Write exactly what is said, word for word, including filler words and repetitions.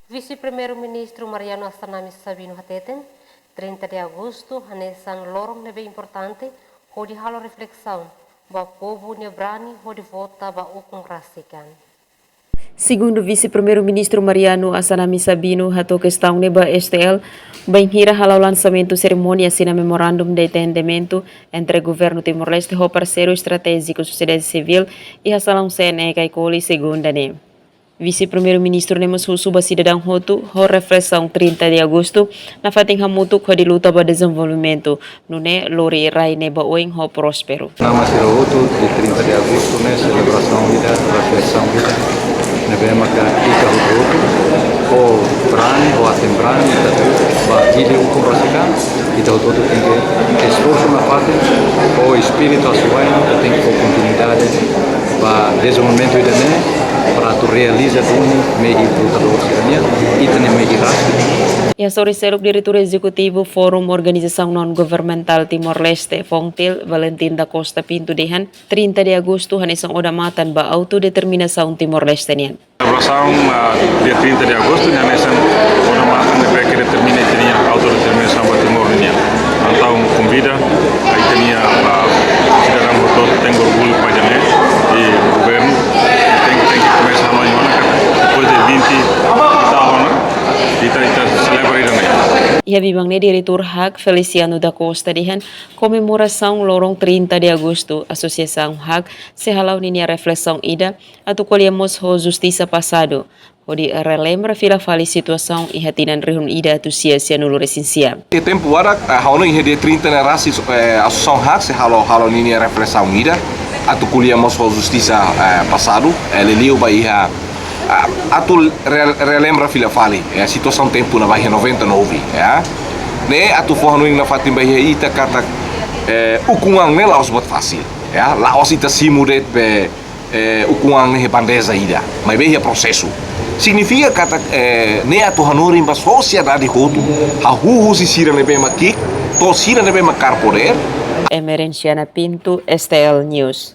Vise-Primeiru-Ministru Mariano Assanami Sabino hateten, trinta de agostu hanesan loron ne'ebé importante hodi halo reflesaun ba povu nia brani hodi vota ba ukun rasik an. Segundu Vise-Primeiru-Ministru Mariano Assanami Sabino hato'o kestaun ne'e ba S T L, bainhira hala'o lansamentu serimónia asina memorandum de entendimentu entre Governu Timor-Leste ho parseiru estratéjiku sosiedade sivíl iha salaun C N E Caicoli, segunda ne'e. Vise-Primeiru-Ministru ne'e mós husu ba sidadaun hotu ho reflesaun trinta de agostu nafatin hamutuk hodi luta ba dezenvolvimentu, nune'e lori rai ne'e ba oin ho prósperu. Namas sira hotu, dia trinta de agostu ne'e selebrasaun ida, reflesaun ida ne'ebé maka ita hotu-hotu ho brani, ho aten-brani, ita ba hili ukun rasik an, ita hotu-hotu tenke esforsu nafatin ho espíritu asuwa'in, ita tenke fó kontinuidade ba dezenvolvimentu ida-ne'e, para atu realiza duni mehi lutadór sira-nian, ita-nia mehi rasik. Iha sorin seluk, Diretór Ezekutivu Fórum Organizasaun Non-Governamentál Timor-Leste, FONGTIL, Valentim da Costa Pinto dehan, trinta de agostu hanesan odamatan ba autodeterminasaun Timor-Leste nian. Selebrasaun, ah, dia trinta de agostu ne'e hanesan odamatan ne'ebé ke determina ita-nia autodeterminasaun ba Timor nian. Entaun konvida ita-nia, ah, sidadaun hotu tenke orgullu ba ida-ne'e, i governu tenke, tenke komesa hanoin ona katak depois de vinte tahun ona, ita, ita selebra ida-ne'e. Iha biban ne'e Diretór HAK Feliciano da Costa dehan, komemorasaun loron trinta de agostu, Asosiasaun HAK sei hala'o ninia reflesaun ida atu ko'alia mós ho justisa pasadu, hodi relembra fila fali situasaun iha tinan rihun ida atus sia sianulu-resin-sia. Iha tempu badak, ah, ha'u hanoin iha dia trinta ne'e rasik, eh, Asosiasaun HAK sei halo, halo ninia reflesaun ida atu ko'alia mós ho justisa, eh, pasadu, eh, liuliu ba iha, ah, atu rel-, relembra fila fali, eh, situasaun tempu ne'ebá iha noventa e nove, ya. Ne'e atu fó hanoin nafatin ba iha ita katak, eh, ukun an ne'e la'ós buat fasil, ya. La'ós ita simu de'it be, eh, ukun an ne'e iha bandeja ida, maibé iha prosesu. Signifika katak, eh, ne'e atu hanorin ba sosiedade hotu, hahú husi sira ne'ebé mak ki'ik to'o sira ne'ebé mak kaer podér. Emerenciana Pinto, S T L News.